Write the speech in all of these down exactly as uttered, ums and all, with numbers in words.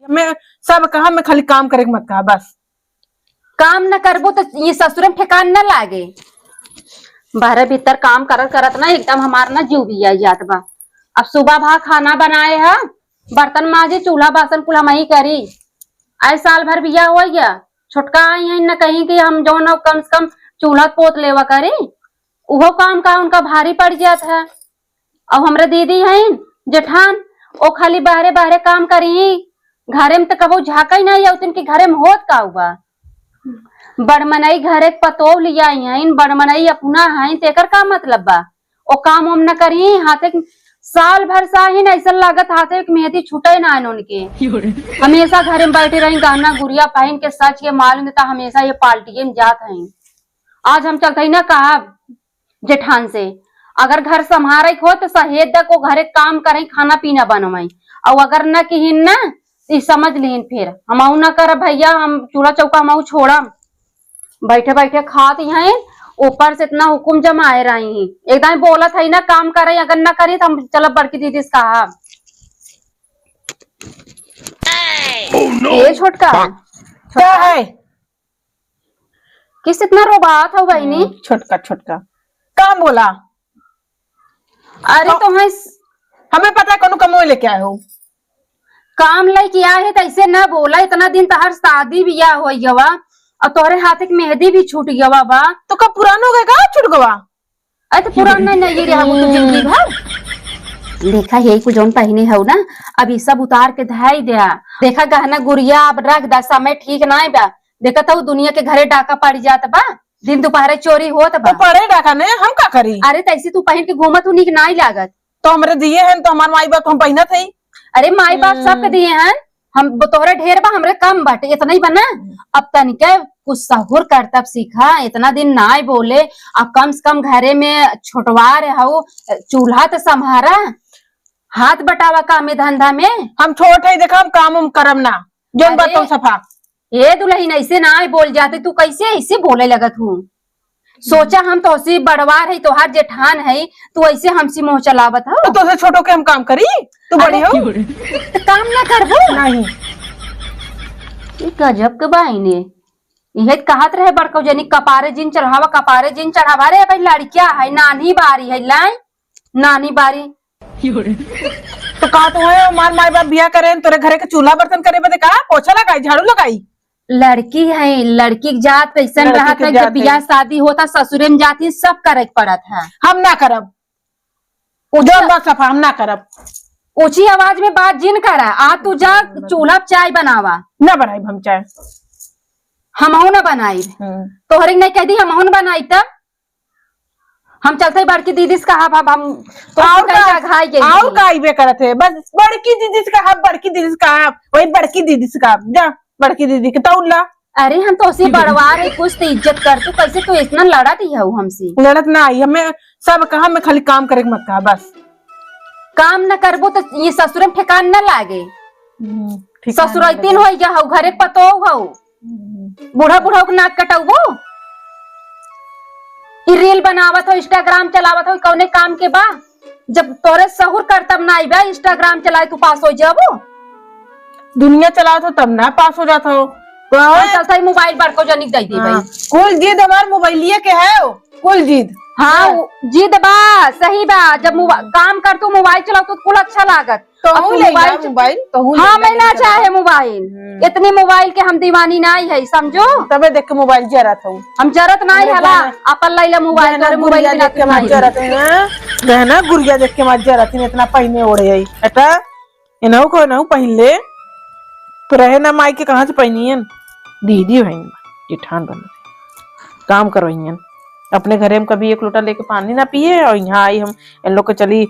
हमें सब कहा, हमें खाली काम करे के मत कहा, बस। काम न करबो तो ये ससुरे में ठेकान न लागे। बाहरे भीतर काम करत करत ना एकदम हमार ना जीव बिया जात बा। अब सुबह भा खाना बनाए ह, बर्तन माजे, चूल्हा बासन कुल हमही करी। आए साल भर बिया हो गया, छोटका आई है न कहीं कि हम जौन हो कम से कम चूल्हा पोत लेवा करी, उहो काम का उनका भारी पड़ जात है। अब हमरे दीदी हईन जेठान, ओ खाली बहरे बहरे काम करी, घरे में त कबो झांका ही नहीं आवतिन कि घरे में होत का हुआ। बड़मनई घरे के पतोह लिया हईन, बड़मनई अपना हईन, त एकर का मतलब बा? ओ काम हम न करी, हाथे के साल भर से ही ऐसा लागत हाथे के मेहंदी छूटे ना है उनके। हमेशा घरे में बैठे रही, गहना गुरिया पहन के, सच के मालूम देता हमेशा ये पार्टी में जात हैं। आज हम चलते ही ना कहा जेठान से, अगर घर संभारे के हो तो सहेद द को घरे काम करे, खाना पीना बनवाई, और अगर न किहिन ना तो ई समझ लिहिन, फिर हम ना करब भैया, हम चूल्हा चौका हम छोड़म। बैठे बैठे खात ही हैं, ऊपर से इतना हुकुम जमाए रही हैं, एकदम बोलत है ना काम करे, अगर ना करी तो हम चलब बड़की दीदी से कहा। ए छोटका, का है? किस इतना रोबात हो बहिनी? हम्म, छोटका, छोटका। काम बोला? अरे तो, तो है स- हमें पता है कौनो कमो लेके आए हो। काम लेके आए है तो ऐसे ना बोला, इतना दिन तोहर शादी बियाह हो गवा और तोहरे हाथ के मेहंदी भी छूट गवा बा। तो कब पुरान हो गए का छूट गवा? अरे तो पुरान नहीं, नहीं रहा वो तो जिंदगी भर। देखा यही कुछ जौन पहिने हो ना, अब ई सब उतार के धाई द्या। देखा गहना गुरिया अब रख दा, समय ठीक नाई बा। देखत हऊ दुनिया के घरे डाका पड़ जात बा, दिन दुपहरे चोरी होत बा। तो पड़े डाका ने, हम का करी? अरे तैसे तू पहिन के घूमत हू, नीक नाई लागत। तो हमरे दिए हैं तो हमार माई बाप हम पहिनत हई। अरे माई बाप सबके हम्म। दिए हैं, हम तोहरे ढेर बा, हमरे कम बाटे, इतना ही बना। अब तनिके कुछ सहूर करतब सीखा, इतना दिन नाई बोले, अब कम से कम घरे में छोटवार हऊ, चूल्हा तो संभारा, हाथ बटावा काम में धंधा में। हम छोट है, देखा हम काम उम करब ना, जौन अरे, बात तुम सफा। ए दुल्हन, ऐसे ना आए बोल जाते, तू कैसे ऐसे बोले लगत हूँ? सोचा हम तोहसे बड़वार है, तोहार जेठान है, तू ऐसे हमसे मुँह चलावत हो? तो तोसे छोटो के हम काम करी, तू बड़ी अरे, हो। तो काम ना करबो? नहीं। ई गजब के बाई ने, इहे त कहत रहे बड़को जनी, कपारे जिन चढ़ावा, कपारे जिन चढ़ावा। अरे भाई लड़किया है, नानी बारी है, लाई नानी बारी। तो का तो है, मार माई बाप बियाह करे, तोरे घरे के चूल्हा बर्तन करे बदे का पोछा लगाई, झाड़ू लगाई? लड़की है, लड़की के जात कैसन लड़की रहा के था, जात जब है। बियाह शादी होता ससुरे में जाती सब करे के पड़त है। हम ना करब। ऊंचा जौन बात सफा हम ना करब। ऊंची आवाज में बात जिन करा, आ तू जा चूल्हा पे चाय बनावा। ना बनाई हम चाय। हमहू ना बनाई। हम्म। तोहरे नहीं कह दी हमहू ना बनाई तब। हम चलते ही बड़की दीदी से कहा, अब हम तो और कहीं का, का घाई गई और थी। का इबे करत है, बस बड़की दीदी से कहा, बड़की दीदी से कहा, वही बड़की दीदी से कहा, जा बड़की दीदी के तौल ला। अरे हम तो उसी बड़वार है, कुछ तो इज्जत कर, तू कैसे तू इतना लड़त ही हऊ हमसे? लड़त ना आई, हमें सब कहा, हमें खाली काम करे के मत कहा, बस। काम न करबो तो ये ससुरे में ठेकान न लागे। हम्म, ठिकाना ससुरैतिन लगे। होइ गया हऊ, घरे पतोह हऊ। हम्म। बूढ़ा बूढ़ा के नाक कटौबो? ई reel बनावत हो, Instagram चलावत हो, कौने काम के बा? जब तोरे सहूर करतब ना आइबा, Instagram चलाए तू पास हो जाबो? दुनिया चलावत हो तब ना पास हो जात हो। तो हम चलता ही mobile बड़को जनिक दे दी हाँ। भाई। कुल जिद हमार मोबाइलिए के है, कुल जिद। हाँ, हाँ। उ-, जिद बा, सही बा। जब मोबा-, काम कर तू mobile चलाओ तो कुल अच्छा लागत। तो अब हूँ तू ले mobile जा च-, mobile, तो हूँ हाँ, ले मैं जा, ना ले जा। चाहे mobile। हम्म। इतनी mobile के हम दीवानी नाई है, समझो? तबे देख के mobile जरत हूँ। हम जरत नाई अरे हला, गहना, अपन लैला mobile, गहना तोरे mobile गुड़िया के देख के नाती मत नहीं। जरत है, हाँ? गहना गुड़िया देख के मत जरत है, इतना पहिने ओढ़े है। हटा, एनहु को एनहु पहिन ले। तो रहे ना माई के कहाँ से पहिनियन? दीदी बहिन बा, जेठान बन काम करवइयन। अपने घरे में कभी एक लोटा लेके पानी ना पिए और यहाँ आई हम इन लोग के चली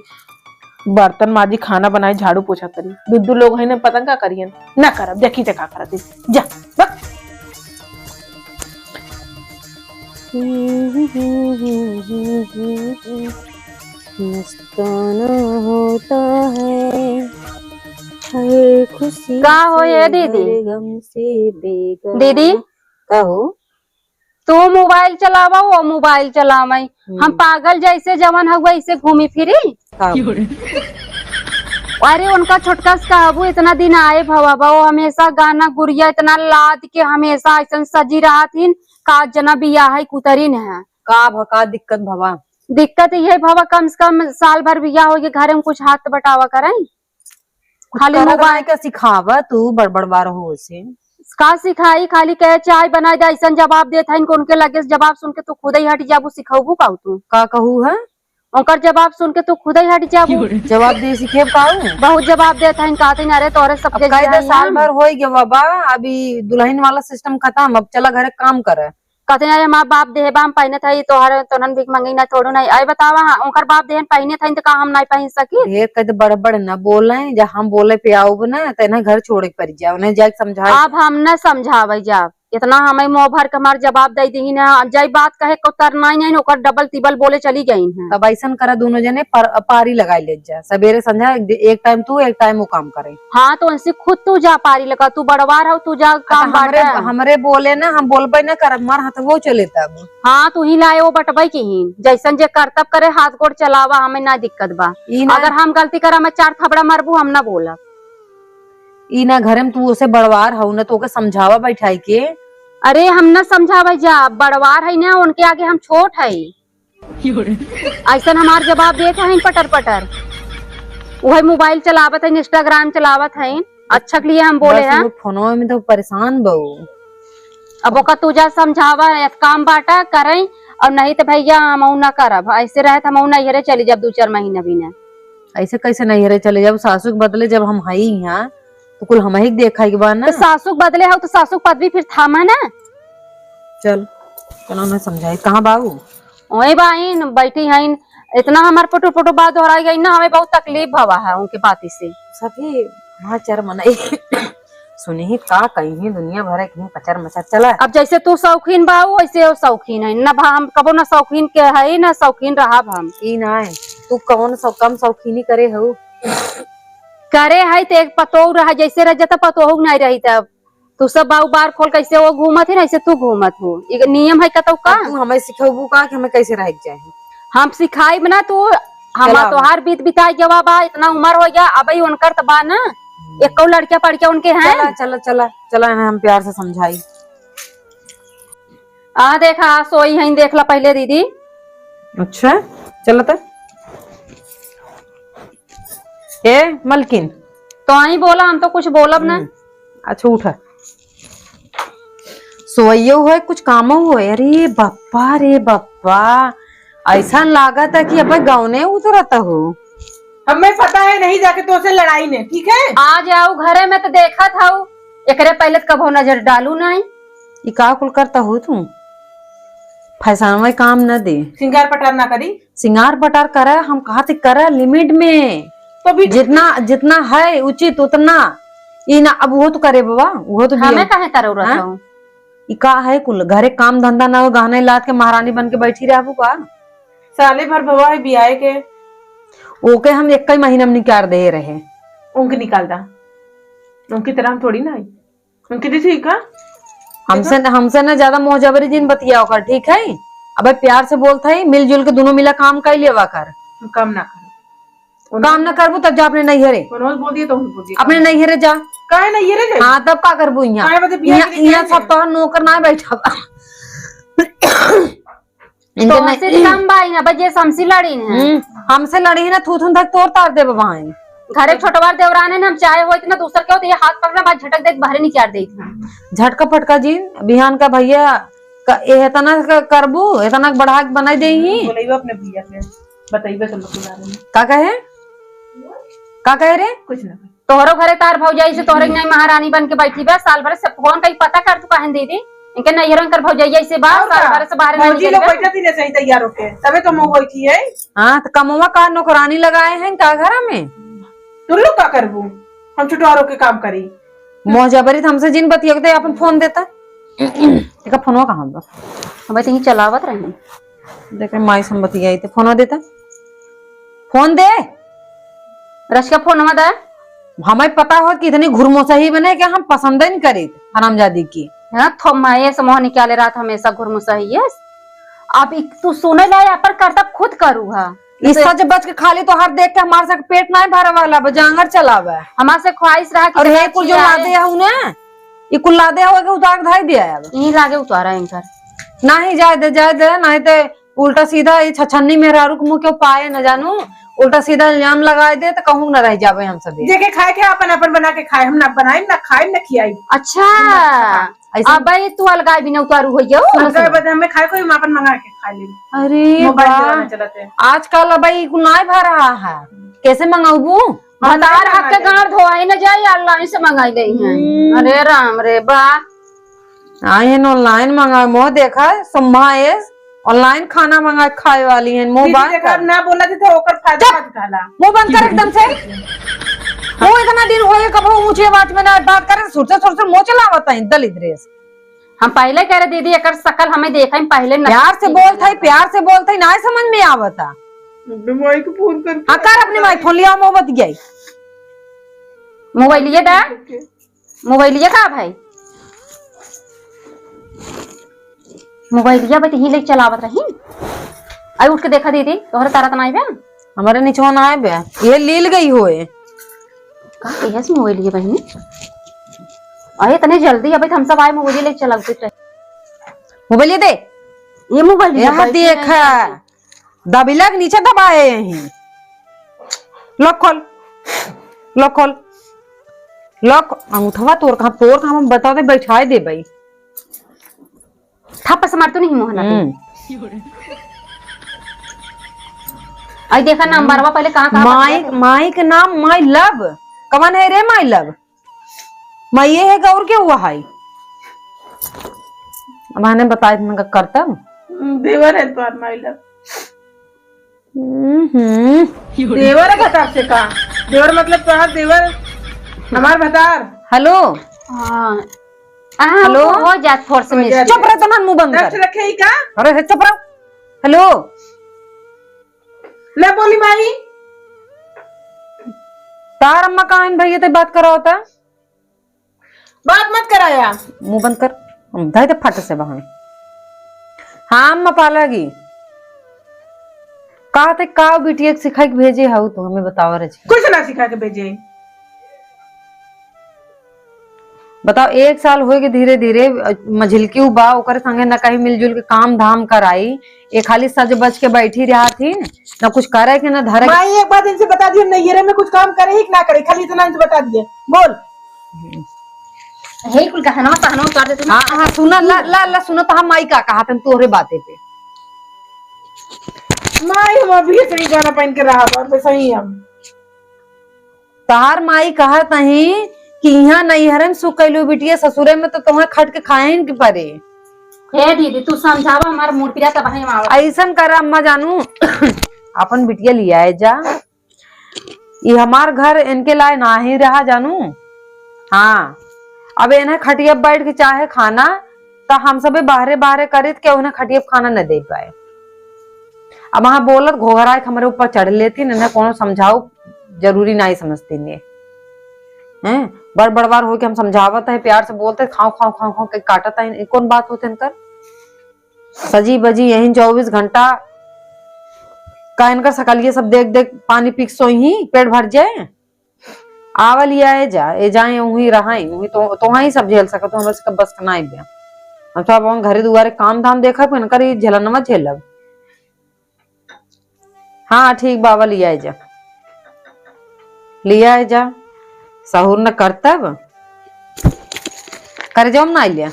बर्तन माजी, खाना बनाई, झाड़ू पोछा करी। दू दू लोग हैं ना, पता न का करियन। ना करब, देखी ते का करत ही। जा, बक। मस्ताना होता है हर खुशी का हो से, ये दीदी? हर गम से बेगाना। दीदी? का हो? तू mobile चलावा, वो mobile चलावे। हम्म। हम पागल जैसे जवन हऊ वैसे घूमी फिरी। का हो? अरे उनका छोटका से कहबू, इतना दिन आए भवा बा, वो हमेशा गाना गुरिया इतना लाद के हमेशा ऐसन सजी रहत हिन, का जना बियाह है कुतरिन है। का भ-, का दिक्कत भवा? दिक्कत ये भवा, कम से कम साल भर बियाह हो गए, घरे में कुछ हाथ बटावा करें। कुछ खाली करत मोबाइल नहीं का सिखावा तू, बड़ बड़ बार हो से। का सिखाई, खाली कहे चाय बनाए दे, ऐसन जवाब देत है इनको, उनके लगे से जवाब सुन के तू खुद ही हट जाबू, सिखौबू का तू? का कहू है? ओकर जवाब सुन के तू खुद ही हट जाबू। जवाब दे सिखेब काऊ? बहुत जवाब देत है, कहते हैं, "अरे तोरे सब अब जैसे कह दे, हैं साल हम।" भर होई गया बाबा, अभी दुल्हन वाला सिस्टम खत्म, अब चला घरे काम करे। कहते हैं, "अरे हमार बाप देहे बा, हम पहने था, ये तोहर, तोहन भीख मंगी ना, थोड़ू नहीं।" अरे बतावा, हाँ, ओकर बाप देहन पहने था, तो का हम नहीं पहन सकी? ढेर कह दे, बड़ बड़ ना बोले, जब हम बोले पे आओ ना, तो इन्हें घर छोड़े के पड़ जाए, उन्हें जाके समझाए। अब हम ना समझावे जाब। इतना हमें मुँह भर के हमार जवाब दे दीही ना, अब जाई बात कहे को तर नाई, नाई, ओकर डबल तिबल बोले चली गई हैं। तब ऐसन करा, दोनों जने पर-, पारी लगाई ले जा, सवेरे संझा एक दि-, एक टाइम तू, एक टाइम वो काम करे। हाँ, तो उनसे खुद तू जा पारी लगा, तू बड़वार हो, तू जा काम हमरे, बाटा। हमरे बोले ना, हम बोलबे ना करब, मार हाथ वो चले तब। हाँ, तू ही लाए वो बटबई की ही, जैसन जे करतब करे, हाथ गोड़ चलावा, हमें ना दिक्कत बा। ई ना अगर हम गलती करा, हमें चार थपड़ा मारबू, हम ना बोलब। ई ना घरे में तू उसे बड़वार हऊ ना, तो ओके समझावा बैठाई के। अरे हम ना समझावे जा, बड़वार है ना, उनके आगे हम छोट है। ऐसन हमार जवाब देत हैं पटर पटर। वही मोबाइल चलावत हैं, Instagram चलावत हैं, अच्छा के लिए हम बोले बस हैं। वो फोनवा में तो परेशान बहू। अब ओका तू जा समझावा, एक काम बाटा करें, और नहीं तो भैया हम ना करब। ऐसे रहे तो हम नैहरे चली जब दू चार महीना भी ना। ऐसे कैसे नैहरे चले जाब? सासू के बदले जब हम हई यहाँ, तो कुल हमही के देखा के बा ना। तो सासू के बदले हऊ, तो सासू के पदवी फिर थामा ना। चल, चलो ना समझाई। कहाँ बाऊ? ओए बाइन, बैठी हईन। इतना हमार पुटु पुटु बात दोहराई गई ना, हमें बहुत तकलीफ भवा है उनके बाती से। सभी वहाँ चार मनई सुनी ही का कही ही, दुनिया भर के ही पचर मचर चला। अब जैसे तू शौकीन बाऊ, वैसे वो शौकीन है ना भा, हम कबो ना शौकीन के है ना शौकीन रहब हम। ई ना है, तू कौन शौ-, कम शौकीनी करे हऊ? करे है तो एक पतोह रहा, जैसे रह जाता पतोह नहीं रही तब। तू सब बाऊ बार खोल कैसे वो घूमत है, ऐसे तू घूमत हो। ई नियम है कतौ का? अब तू हमें सिखौबू का कि हमें कैसे रहे के चाही? हम सिखाइब ना तू, हम चला। तोहार बीत बिताई गवा बा, इतना उम्र हो गया, अब ही उनकर त बा ना, हम्म। एको लड़किया पड़किया उनके हैं। चला, चला, चला, चला, इन्हें हम प्यार से समझाई। आ देखा, आ सोई हैं, देख ला पहले दीदी। अच्छा, चला त। ए मलकिन। तो आई बोला, हम तो कुछ बोलब ना। हम्म, अच्छा उठा। सोइयो है, कुछ कामो है। अरे बप्पा रे बप्पा, ऐसा लागत है कि अब गौने उतरत हो। हमें पता है नहीं, जाके तो से लड़ाई ने, ठीक है? आ जाऊ घरे में तो देखत हऊ, एकरे पहले तो कभो नजर डालू नहीं। ई का कुल करता हो तू? फैशन में काम न दे। सिंगार पटार ना करी। सिंगार पटार करे, हम कहा थे करे लिमिट में। तो भी जितना, जितना है उचित उतना। ई ना, अब वो तो करे बाबा, वो तो हमें दियो। काहे करे उड़त हाँ? हो? ई का है कुल? घरे काम धंधा ना हो, गहने लाद के महारानी बन के बैठी रहबू का? साले भर भवा है बियाहे के। ओके हम एक ही महीना में निकार दे रहे। उनके निकाल दा। उनकी तरह हम थोड़ी ना आई। उनकी दी ठीक है? हमसे न, हमसे ना ज्यादा मोह जबरी जिन बतिया ओकर, ठीक है? अबे प्यार से बोलत है, मिलजुल के दोनों मिला काम कर लेवा कर। हम काम ना करो। काम ना करबू तब जा अपने नैहरे। मनोज बोल दिए तो हम बोल दिए। अपने नैहरे जा। काहे नैहरे जाई? हाँ, तब का करबू यहाँ? काहे बदे बियाह यहाँ, के लिए यहाँ क्या सब है? तोहर नौकर ना बैठा बा। इनके तो नहीं हमसे कम बा, इन्हें बस ये हमसे लड़ी हैं। हम्म, हमसे लड़ी है ना, थू थू धक तोड़ तार देबे वहाँ। घरे छोटवार देवरान है ना, हम चाहे हो इतना दूसर के हो तो ये हाथ पकड़ा, बात झटक दे, बाहर निकाल दे। झटका फटका जिन, बिहान का भैया का, ए, इतना का करबू, इतना बढ़ा के बनाई दे ही। बोलइबे अपने भैया के, बताइबे सब लोग के बारे में। का कहे? का कहे रे? कुछ ना। तोहरो घरे तार भौजाई से तोहरे नहीं महारानी बन के बैठी बा, साल भर से फोन कहीं पता कर तू काहे दीदी? इनके नैहरों कर भौजाई से बा, और साल का? भर से बाहर नहीं भौजी लोग निकलबे। बैठा थी ना सही तैयार होके, तबे तो मुंह होई थी है। हाँ, तो कमवा का नौकरानी लगाए हैं का घर में? तुम लोग का करबू? हम छुटवारों के काम करी। मोह जबरी तो हमसे जिन बतिया के दे, अपन फोन देता। देखा फोनवा कहाँ बा? हम तो यहीं चलावत रहे। देखे माई से हम बतियाई थे, फोनवा देता। फोन दे। रसिका फोनवा दे। हमें पता हो कि इतनी घुरमोसही बने कि हम पसंद ही नहीं करी हरामजादी की। हाँ, थो माये से मोह निकाले रात हमेशा घुरमोसही है। अब इक तू सुने ला, अपन करतब खुद करू हा। ई तो सज बज के खाली तोहार देख के हमार से पेट नाहीं भरे वाला बा, जांगर चलावे। हमार से ख्वाहिश रहा कि और ये कुल जो लादे हऊ ना, ये कुल लादे हऊ के उतार के धाई दिया अब। यहीं लागे उतारा इनकर। नाहीं, जाए दे, जाए दे, नाहीं ते उल्टा सीधा ई छछन्नी मेहरारू के मुँह के पाए न जानू, उल्टा सीधा इल्जाम लगाए दे तो कहूँ न रह जाबे हम सब। जेके खाए के अपन अपन बना के खाए, हम ना बनाई, ना खाई, ना खियाई। अच्छा। हाँ। ऐसे अब भाई तू अलगाए बिना उतारू हो जाओ। अलगाए बदे हमें खाए कोई, हम अपन मंगा के खा ले। अरे मोबाइल वाह। चलावे चलते हैं। आजकल अब भाई कुल नाय भा रहा है, कैसे मंगाऊबू? भतार हक के गांड धोआई न जाए, online से मंगाई ले हैं। हम्म। अरे राम रे बा। आई है online मंगाए, मोह देखा, सम्भा एस online खाना मंगा के खाए वाली हैं, मुंह दीदी बंद देखा, कर। अब ना बोला थे तो ओकर फायदा चुप। मत कहला। मुंह बंद कर एकदम से। वो इतना दिन हो गए, कब ऊंची आवाज में ना बात करे, सुरसुर सुरसुर मुंह चलावत है, दलित ड्रेस। हम पहले कह रहे दीदी, एकर शकल हमें देखा ही पहले न प्यार से बोलत है, प्यार से बोलत है, ना समझ में आवता। अपने माई को फोन करके हाँ, कर अपने माई फोन लिया, मोहब्बत गई। मोबाइल ये दा। मोबाइलिया का भाई? मोबाइलिया बा, तहीं लेके चलावत रही। आई उठ के देखा दीदी, तोहरे तारा त नाई बा? हमारे निचवा ना आए बे, ये लील गई होए। का कहियस मोबाइलिया बहिनी? अरे इतने जल्दी अबे हम सब आए मोबाइल लेके चलावत रहे। मोबाइलिया दे। ये मोबाइलिया यहाँ बैठी देखा। नहीं। दबिला के नीचे दबाए यहीं। लॉक खोल, लॉक खोल, लॉक। अंगूठवा तोर कहाँ, तोर कहाँ हम बता दे, बैठाए दे भाई। थप्पड़ से मार तो नहीं मोहना तू। हम्म। आई देखा नंबरवा पहले कहाँ, कहाँ माई, बता दे। माई के नाम my love। कवन है रे my love? मैं ये है गौर के हुआ है। अब आने बताए तुमका करतब। हम्म, देवर है तोहार my love। हम्म। देवर है भतार से का? देवर मतलब तोहार देवर, हमार भतार। हेलो। हाँ। हाँ, हेलो। हो जात फोर्स में। चुप रह, तोहार मुंह बंद कर। रखे ही का? अरे हे, चुप रह। हेलो। ले बोली माई। तार अम्मा कहाँ हैं भैया, ते बात करावता? बात मत कराया। मुंह बंद कर, हम धई दे फट से बहन। हाँ अम्मा पालागी, का ते का बिटिया के सिखाई के भेजे हऊ तू, हमें बतावा रे। कुछ ना सिखा के भेजे। बताओ, एक साल होए के धीरे धीरे, अ, मझिलकी उ बा, ओकरे संगे न कहीं मिलजुल के काम धाम कराई, ये खाली सज बज के बैठी रहत ही, न कुछ करे के, न धरे के। माई, एक बात इनसे बता दिए, नैहरे में कुछ काम करे ही कि ना करे, खाली इतना इनसे बता दिए। बोल। हे कुल गहनवा तहनवा उतार देते ना। हाँ, हाँ, सुना, ला, ला, ला, सुना, तो हम माई का कहा तन तोहरे बाते पे। माई, हम अभी सही गाना पहन के रहा था, तो सही हम। तहार माई कहत अही कि इहाँ नैहरे में सुख कैलू बिटिया, ससुरे में तो तोहे खट के खाए के परे। हे दीदी, तू समझावा, हमार मूड पिरा तब हम आवत। ऐसन कर अम्मा जानू, अपन बिटिया लियाए जा। ई हमार घर इनके लाए नाही रहा जानू। हाँ, अब इन्हें खटिया बैठ के चाहे खाना, त हम सबे बाहरे बाहरे करित के उन्हें खटिया पे खाना न दे पाए। अब वहाँ बोलत घोघराए के हमरे ऊपर चढ़ लेती, इन्हें कोनो समझाओ जरूरी नाही समझती ने। हैं? बड़ बड़वार होके हम समझावत है, प्यार से बोलते, खाओ, खाओ, खाओ, खाओ के काटत है। ई कौन बात होते इनकर? सजी बजी यहीं चउबीस घंटा का इनकर सकलिए सब देख देख पानी पी के सोई ही, पेट भर जाए। आवा लियाए जा, ए जाए उहीं रहाई, उहीं तो, तोहाई सब झेल सकत हो, हमरे से बस के नाई बे। हम तो अब हम घरे दुआरे काम धाम देखब, इनकर ई झेलनवा झेलब। हाँ, ठीक बा, आवा लियाए जा, लियाए जा, सहूर न करतब, करे जाओ ना लिया।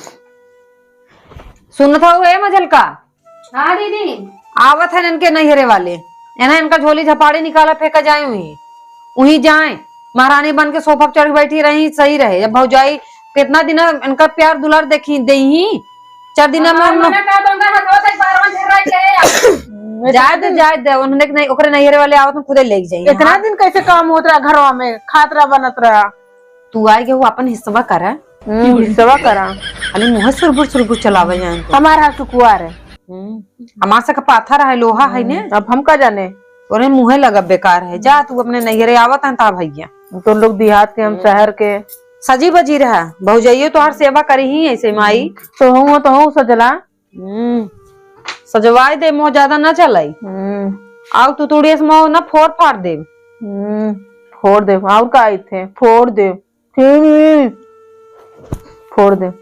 सुनत हऊ ए मझलका? हाँ दीदी। आवत है इनके नैहरे वाले, इन्हें इनका झोली झपाड़ी निकाला फेंका जाए उहीं, उहीं जाए। महारानी बन के सोफा पे चढ़ के बैठी रही, सही रहे। जब भौजाई कितना दिन इनका प्यार दुलार देखी देही, चार दिन हम मना कर दूंगा, हथवा से बारह झर्रा के। जाए दे, जाए दे, उन्होंने नहीं, ओकरे नैहरे वाले आवत में खुदे लेके जाइए। इतना दिन कैसे काम होत रहा घरवा में, खात रहा बनत रहा। तू आए के वो अपन हिस्सवा करा। हम्म, हिस्सवा करा। अरे मुँह सुरबुर सुरबुर चलावे जाए तो। हमारा सुकुआर है। हम्म, हमार से का पाथर है, लोहा है ने। हम्म, अब हम का जाने। तोरे मुँहे लगा बेकार है। जा तू अपने नैहरे आवत है ता भैया। तो लोग देहात के, हम हम्म। शहर के। सजी बजी रहा, भौजाइयो तोहार सेवा करी ही ऐसे माई। तो हूँ, तो हूँ सजला। हम्म, सजवाई दे, मोह ज्यादा ना चलाई। हम्म। आउ तुतुड़िया से मुँह ना फोड़ फाड़ देब। हम्म, फोड़ देब। और का आइत है? फोड़ देब। हम्म, फोड़ देब।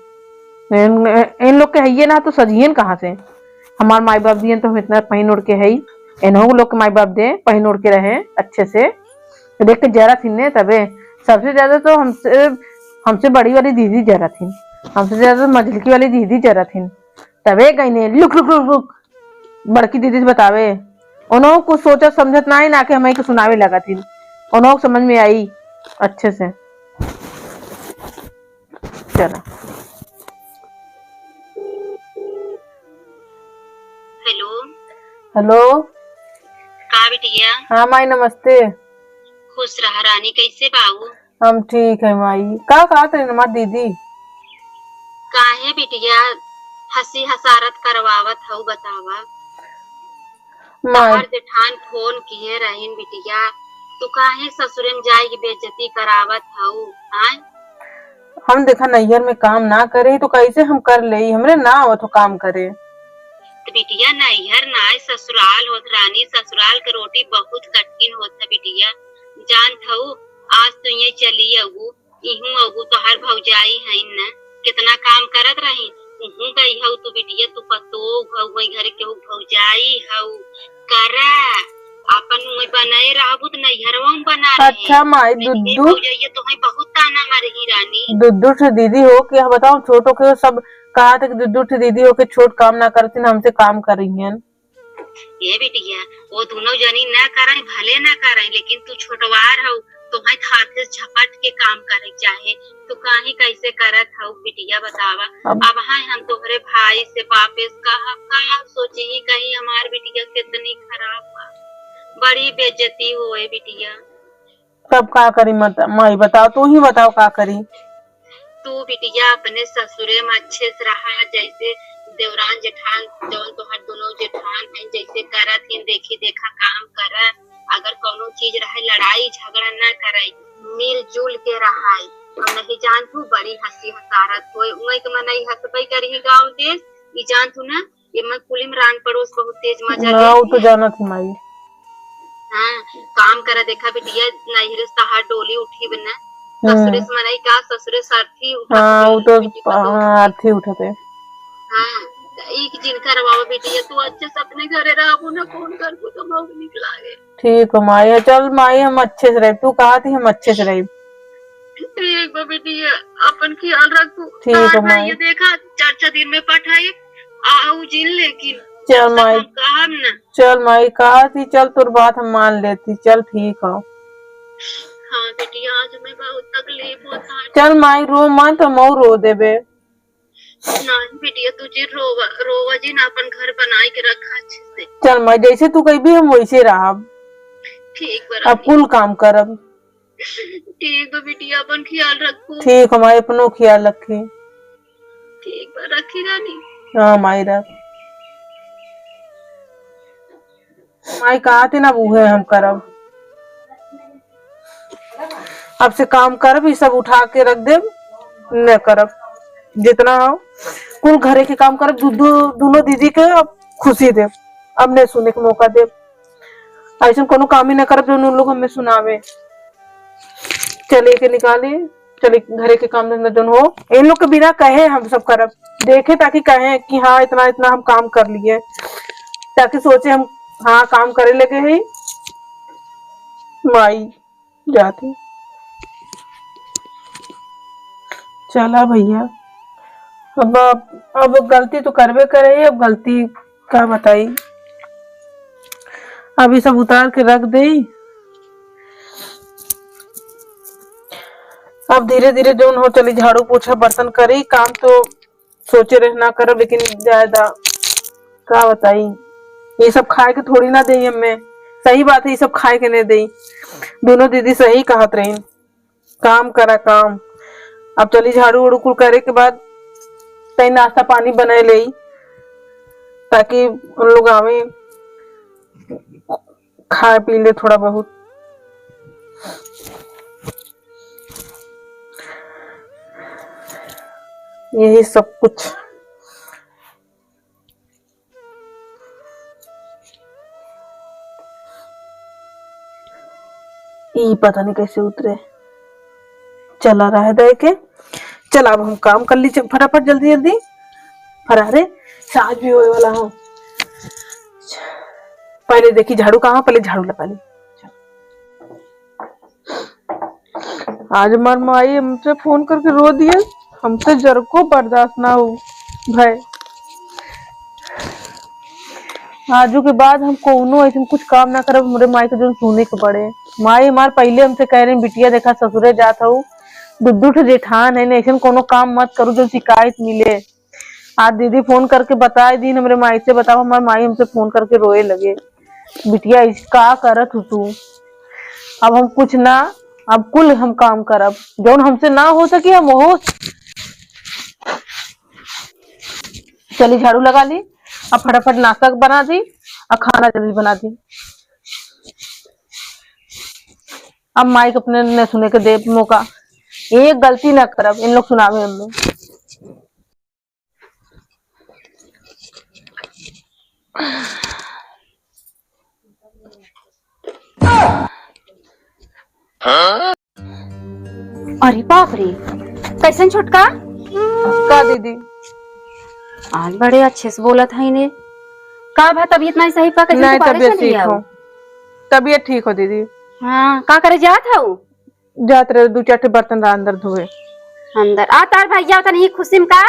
इन, इन लोग के हइये ना तो सजियन कहाँ से? हमार माई बाप दियन तो हम इतना पहिन ओढ़ के हई। इन्हों लोग के माई बाप दे, पहिन ओढ़ के रहे अच्छे से। तो देख के जरा थी ने तबे। सबसे ज्यादा तो हमसे, हमसे बड़ी वाली दीदी जरा थी। हमसे ज्यादा तो मझलकी वाली दीदी जरा थी। तबे गईने लुक, लुक, लुक, लुक, बड़की दीदी से बतावे। उन्हों कुछ सोचत समझत ना है, ना कि हमें के सुनावे लगा थी। उन्हों समझ में आई अच्छे से। चला। हेलो। हेलो। का बिटिया? हाँ माई, नमस्ते। खुश रहा रानी, कैसे बाऊ? हम ठीक है माई। का कहत रही हमार दीदी? काहे बिटिया हंसी हसारत करवावत हऊ बतावा? माई। तहार जेठान फोन किए रहीन बिटिया, तू काहे ससुरे में जाए के बेइज्जती करावत हऊ, आय? हम देखा नैहर में काम ना करे तो कैसे हम कर लेई, हमरे ना आवत हो काम करे। तो बिटिया नैहर ना आए ससुराल होत रानी, ससुराल के रोटी बहुत कठिन होत है बिटिया, जानत हऊ। आज तो ये चली अबू, इहूँ अबू तोहार भौजाई हईन न, कितना काम करत रही। उहूँ गई हऊ तू बिटिया, तू पतोह हऊ, वही घरे केहू भौजाई हऊ, करा। आपन उहे बनाए रहबू त नैहरवा में बना रहे। अच्छा माई, दुद्दू भौजैया तोहे बहुत ताना मारही रानी। दुद्दू ठे दीदी हो के बताओ, छोटो के सब कहा था कि दुद्दू ठे दीदी हो के छोट काम ना करतीन, हमसे काम करिहन। ए बिटिया, वो दोनों जनी ना करई, भले ना करई, लेकिन तू छोटवार हऊ, तोहे हाथे से झपट के काम करे चाहे। तू काहे कैसे करत हऊ बिटिया, बतावा। अब अब हाय हम तोहरे भाई से वापस कहब, का सोची कहीं हमार बिटिया कितनी खराब बा, बड़ी बेइज्जती होए बिटिया। तब का करी मत-, माई बताओ, तू ही बताओ का करी। तू बिटिया अपने ससुरे में अच्छे से रहा, जैसे देवरान जेठान जौन तोहर दोनों जेठान हैं जैसे करत हैं, देखी देखा काम करा। अगर कौनो चीज रहे लड़ाई झगड़ा ना करे, मिलजुल के रहाई। और नहीं जान तू बड़ी हंसी हसारत होए, उहे के मनई हंसबे करी गाँव देश, ई जान तू ना, एमे कुली में रान पड़ोस बहुत तेज मजा ना, लेत उ तो है। जानत ही माई। हाँ, काम करा देखा बिटिया, नैहरे से तहार डोली उठी बना। हम्म। ससुरे से मनई का, ससुरे से अर्थी उठत हाँ, है, उ तो, बेटी पतोह हाँ, अर्थी उठत है। हाँ, त ई जिनका रवावा बिटिया, तू अच्छे से अपने घरे रहबू ना, फोन करबू तो बहुत निक लागे। ठीक हो माई, चल माई, हम अच्छे से रही, तू कहा थी हम अच्छे से रही। ठीक बा बिटिया, अपन ख्याल रखू। ठीक बा माई। ये देखा, चार चार दिन में पठाई, आऊ जिन लेकिन चल माई। हम कहब ना। चल माई, कहा थी, चल तोर बात हम मान लेती, चल ठीक हो। हाँ बिटिया, आज मैं बहुत तकलीफ होता है। चल माई, रो मत, हम और रो देबे। नहीं बिटिया, तू जे रोवा, रोवा जिन, अपन घर बनाए के रखा अच्छे से। चल माई, जैसे तू कहबी हम वैसे रहब। ठीक बा अब रानी। कुल काम करब। ठीक बा बिटिया, अपन ख्याल रखू। ठीक, हम अपनो ख्याल रखी। ठीक बा, रखी रानी। हाँ माई, रख। माई कहा थी ना, अब उहे हम करब। अब से काम करब, ई सब उठा के रख देब, न करब। जितना हो, कुल घरे के काम करब, दू, दू, दोनों दीदी के अब खुशी देब, अब नहीं सुने के मौका देब। ऐसन कोनो काम ही ना करब, जौन उन लोग हमें सुनावे। चले के निकाली, चले घरे के काम धंधा जौन हो, इन लोग के बिना कहे हम सब करब, देखे ताकि कहे कि हाँ, इतना, इतना हम काम कर लिए, ताकि सोचे हम, हाँ, काम करे लगे ही। माई जाती। चला भैया, अब, अब गलती तो करबे करे ही, अब गलती का बताई, अब ई सब उतार के रख देई। अब धीरे धीरे जौन हो चली, झाड़ू पोछा बर्तन करी, काम तो सोचे रहे ना करब, लेकिन जाए दा, का बताई, ये सब खाए के थोड़ी ना देई हमें। सही बात है, ये सब खाए के नहीं देई। दोनों दीदी सही कहत रही। काम करा काम। अब चली झाड़ू उड़ू कुल करे के बाद तई नाश्ता पानी बनाए लेई, ताकि उन लोग आवे, खाए पी ले थोड़ा बहुत। यही सब कुछ। ई पता नहीं कैसे उतरे। चला रहे दे के। चल, अब हम काम कर ली च-, फटाफट, जल्दी जल्दी। फरारे, साँझ भी होए वाला हो। पहले देखी झाड़ू कहाँ, पहले झाड़ू लगा ली। आज हमार माई हमसे फोन करके रो दिए, हमसे जरको बर्दाश्त ना हो भाई। आजू के बाद हम कौनो ऐसन कुछ काम ना करब, हमरे माई के जौन सुने के पड़े। माई हमार पहिले हमसे कह रही, "बिटिया देखा ससुरे जात हऊ, दू दू ठो जेठान है, ऐसन कौनो काम मत करू जौन शिकायत मिले।" आज दीदी फोन करके बताए दीन हमरे माई से, बताओ हमार माई हमसे फोन करके रोए लगे, "बिटिया इस का करत हू तू?" अब हम कुछ ना, अब कुल हम काम करब, जौन हमसे ना हो सके हम हो। चली झाड़ू लगा ली, अब फटाफट नाश्ता बना दी और खाना जल्दी बना दी। अब माइक अपने न सुने के दे मौका, एक गलती ना करब, इन लोग सुनावे हमें। अरे बाप रे, कैसन छोटका? का दीदी? आज बड़े अच्छे से बोलत है ने। का भा, तबीयत नहीं सही पा, कैसे नहीं, तबियत ठीक हो। तबीयत ठीक हो दीदी। हाँ, का करे जात हऊ? जात रहे, दू चार ठे बर्तन रहा अंदर धोए। अंदर आ, तार भैया तनी खुशी में का?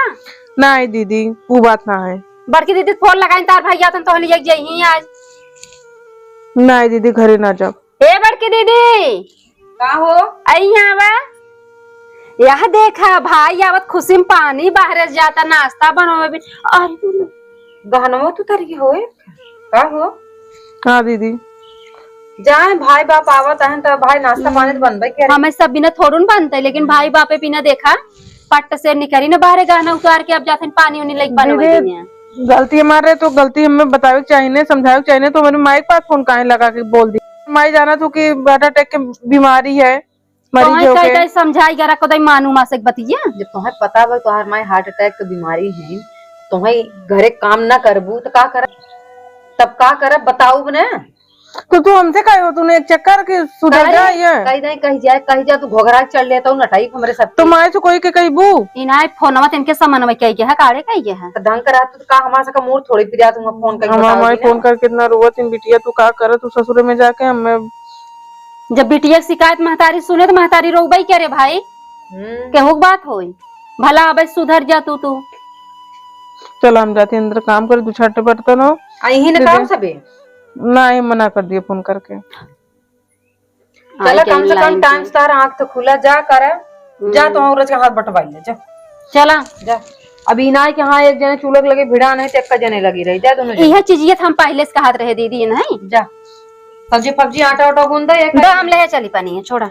नहीं दीदी, वो बात ना है। बड़की दीदी फोन लगाई, तार भैया तन तो लिए जइही आज। नहीं दीदी, घरे ना जाब। ए बड़की दीदी, का हो? आई यहाँ आवा। यह देखा भाई आवत खुशी में पानी बाहरे से जाता, नाश्ता बनवावे भी। अरे गहनवा तू तरी होए का हो? हाँ दीदी। जाए भाई बाप आवत हैं तो भाई नाश्ता पानी तो बनबे करे। हमें सब बिना थोड़ुन बनते, लेकिन भाई बापे बिना देखा पट्ट से निकली ना बाहरे गहना उतार के अब जाते हैं पानी उनी लेके बनवाई दीदी, दीने। गलती हमारे तो गलती हमें बतावे के चाहिए, समझावे के चाहिए, तो मेरे माई के पास फोन काहे लगा के बोल दी। माई जाना तू कि हार्ट अटैक के बीमारी है, मरीज तोहे होके। कह दे समझाई गरा को दई मानू मासे के बतिया। जब तोहे पता बा तोहार माई हार्ट अटैक के बीमारी है, तोहे घरे काम ना करबू तो का करब? तब का करब बताऊ ने? तो तू हमसे कहे हो, तूने एक चक्कर के सुधर जा ये। कही नहीं, कही जाए, कही जा, तू घोघरा चढ़ लेता हूँ नटाई हमरे सब तो के। माई से कोई के कहबू? इनाय फोनवा तेन के समन्वय कही गया है, काढ़े कही गया है। तो ढंग करा तू तो का हमारे से का मूड थोड़ी पिरिया तू फोन करके हमार बताओगी माई ना। फोन करके इतना रोवत इन बिटिया, तू का करत तू ससुरे में जाके हमें जब बिटिया के शिकायत महतारी सुने तो महतारी रोबई करे भाई। हम्म। केहू के बात होई, भला अबे सुधर जा तू, तू। चल हम जाते अंदर काम कर, दू छाटे बर्तन हो। आ, यही ना दे काम दे। सबे? ना, ये मना कर दिया फोन करके। चला, आई कम से कम लाइन टाइम से। तार आँख तो खुला जा करे। हम्म। जा तो रोज के हाथ बटवाई ले, जा। चला। जा। अब इनाय के हाँ एक जने चूल्हा के लगे भिड़ा नहीं, तो एक जने लगी रही। जा दोनों जने। यह चीज ये हम पहले से कहत रहे दीदी, नहीं? जा। सब्जी फब्जी आटा उटा गूंद दे, एक दो हम ले चली पानी है, छोड़ा।